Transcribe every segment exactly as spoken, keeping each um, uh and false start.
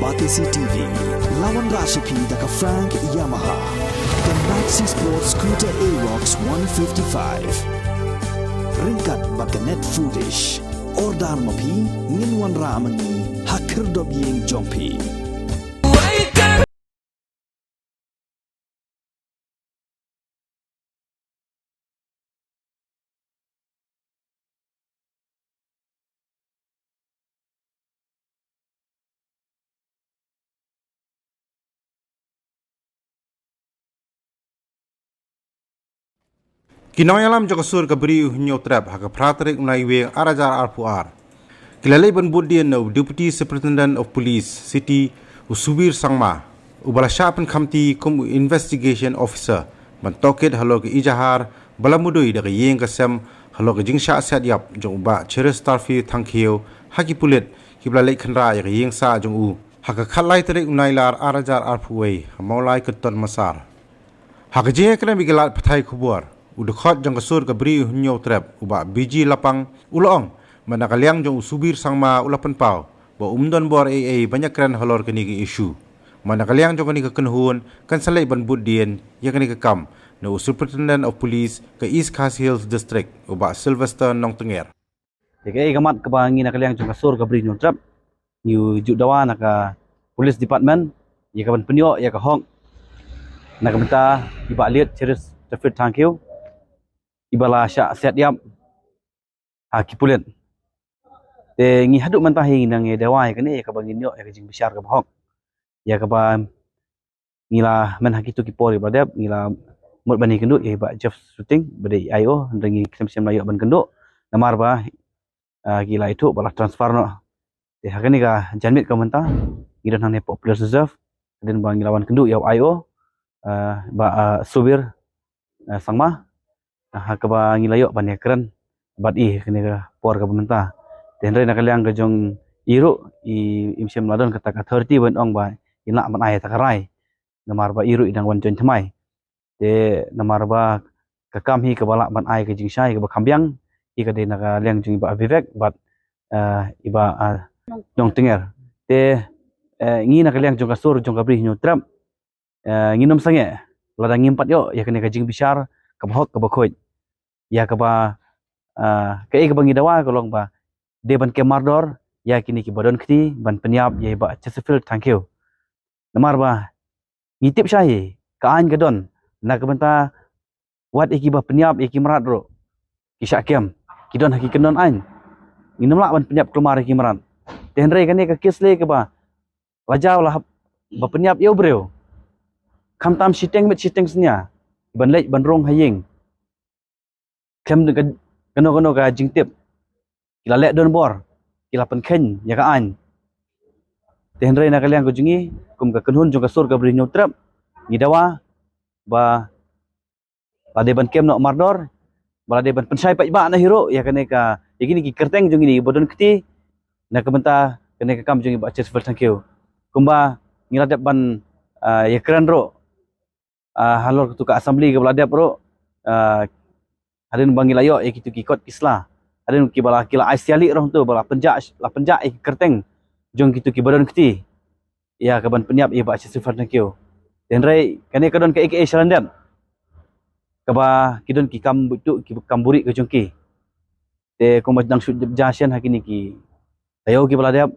Batesi T V, la wanrah sha phi da ka Frank Yamaha, ka Maxi Sport Scooter Aerox one fifty-five. Ryngkat bad ka Net Foodish. Order ma phi, ngin wanrah ma ngi ha khyrdop ïing jong phi. Ki nongïalam jong ka sur ka Bri u Hynñiewtrep ha ka phra tarik u Naiwieng ar hajar arphew ar ki la leit ban bud dien na u Deputy Superintendent of Police City, u Subir Sangma, uba la shah pynkhamti kum u Investigation Officer ban tohkit halor ka ejahar ba la mudui da ka ïing ka sem halor ka jingshah set ïap jong u Bah Cheristerfield Thangkhiew ha ki pulit kiba la leit khynra ïa ka ïing sah jong u ha ka khatlai tarik u Nailar ar hajar arphew wei ha Mawlai Kynton Massar. Ha ka jingïakren bad ki lad pathai khubor, u dkhot jong ka sur ka Bri u Hynñiewtrep, u Bah B G Lapang, u la ong ba na ka liang jong u Subir Sangma u la pynpaw ba um don bor ei ei ban ïakren halor kane ka issue. Ba na ka liang jong kane ka kynhun kan sa leit ban bud dien ïa kane ka kam na u Superintendent of Police ka East Khasi Hills District, u Bah Sylvester Nongtnger. Ïa kaei ka mat kaba ngi na ka liang jong ka sur ka Bri u Hynñiewtrep ngi ju dawa na ka Police Department ïa ka ban pynïoh ïa ka hok na ka bynta i Bah Liet Cheristerfield Thangkhiew, iba la shah set ïap ha ki pulit. Te ngi haduh mynta hi ngi nang ïa dawa ïa kane ïa kaba ngin ïoh ïa ka jingbishar kaba hok, ïa kaba ngi la, man ha kito ki por kiba la dep ngi la mut ban ïakynduh ïa i Bah Jeff Suting ba dei i I O, hynrei ngi khlem shym la ïoh ban kynduh namar ba, ah, ki la ïathuh ba la transfer noh. Te ha kane ka janmiet ka mynta ngi don hangne hapoh Police Reserve, hadien ba ngi la wan kynduh ïa u I O, ah, Bah, ah, Subir, ah, Sangma, ah, ha kaba ngi la ïoh ban ïakren bad i ha kane ka por kaba mynta. Te hynrei na ka liang ka jong i ruh i, im shym la don kata ka authority ban ong ba in lah ban ai kata ka rai namar ba i ruh i dang wan join thymmai. Te namar ba ka kam hi kaba lah ban ai ka jingshai kaba kham biang, hi ka dei na ka liang jong i Bah Vivek bad, eh, i Bah, eh, Nongtnger. Te, eh, ngi na ka liang jong ka sur jong ka Bri u Hynñiewtrep, eh, ngin ym sangeh lada ngim pat ïoh ïa kane ka jingbishar kaba hok kaba khuid. Ïa kaba, eh, kaei kaba ngi dawa ka long ba dei ban kem mardor ïa kine kiba don kti ban pynïap ïa i Bah Cheristerfield Thangkhiew. Namar ba ngi tip shai hi ka aiñ ka don na ka bynta wat ïa kiba pynïap ïa ki mrad ruh ki shah kem, ki don ha ki kyndon aiñ. Ngin ym lah ban pynïap kulmar ïa ki mrad. Te hynrei kane ka case lei kaba la jaw la hap ba pynïap ïa u briew, khamtam shiteng miet shiteng snia ban leit ban rung ha ïing khlem da ka, kano kano ka jingtip. Ki la leh donbor, ki la pynkheiñ ïa ka aiñ. Te hynrei na ka liang ka jong ngi kum ka kynhun jong ka sur ka Bri u Hynñiewtrep, ngi dawa ba la dei ban kem noh mardor, ba la dei ban pynshai paidbah na hi ruh ïa kane ka, ïa kine ki kyrteng jong ngi ba don kti na ka bynta kane ka kam jong i Bah Cheristerfield Thangkhiew. Kumba ngi la dep ban, ah, ïakren ruh, ah, halor katu ka assembly kaba la dep ruh, ah, hadien ba ngi la ïoh ïa kitu ki kot ki sla, hadien kiba la, ki la ai sia lieh ruh tu ba la pynjah, la pynjah ïa ki kyrteng jong kitu kiba don kti ïa ka ban pynïap ïa i Bah Cheristerfield Thangkhiew. Te hynrei kane ka don kaei kaei sha lyndet kaba ki don ki kam buit, ki kam buhrieh ka jong ki. Te kumba dang shu dep jia shen ha kine ki taïew kiba la dep,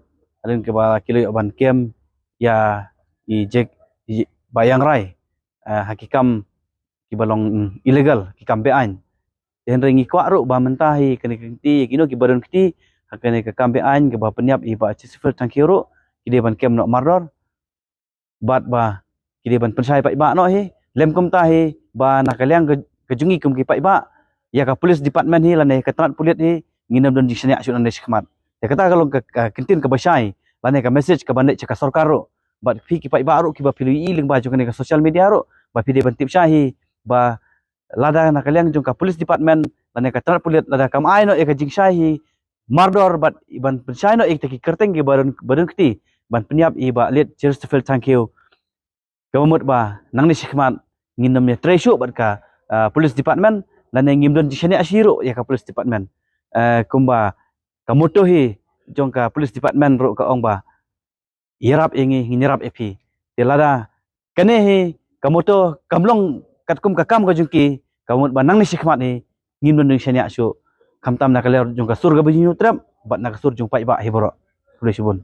hadien kiba ki la ïoh ban kem ïa i Jack, i Bah Ïangrai, eh, ha ki kam kiba long, mm, illegal, ki kam beaiñ. Te hynrei ngi kwah ruh ba mynta hi kane ka kynti ïa kino kiba don kti ha kane ka kam beaiñ kaba pynïap ïa i Bah Cheristerfield Thangkhiew ruh ki dei ban kem noh mardor bad ba ki dei ban pynshai paidbah noh hi. Lym kumta hi ba na ka liang ka, ka jong ngi kum ki paidbah, ïa ka police department hi lane ka tnat pulit hi ngin ym don jingshaniah shuh nangne shakhmat. Te kata ka long ka, ka kyntien kaba shai lane ka message kaban leit sha ka sorkar ruh bad phi ki paidbah ruh kiba phi la ïohi lyngba jong kane ka social media ruh ba phi dei ban tip shai hi ba lada na ka liang jong ka police department lane ka tnat pulit lada kam ai noh ïa ka jingshai hi mardor bad ban pynshai noh ïa kita ki kyrteng kiba don, ba don kti ban pynïap ïa i Bah Liet Cheristerfield Thangkhiew, kaba mut ba nangne shakhmat ngin ym ïatrei shuh bad ka, ah, police department lane ngim don jingshaniah shuh ruh ïa ka police department. Eh, kumba ka motto hi jong ka police department ruh ka ong ba ïarap ïa ngi, ngin ïarap ïa phi. Te lada kane hi ka motto kam long katkum ka kam ka jong ki, ka mut ba nangne shakhmat hi ngim don ding shaniah shuh, khamtam na ka lyer jong ka sur kaba jingïoh trep bad na ka sur jong paidbah hi baroh. Khublei shibun.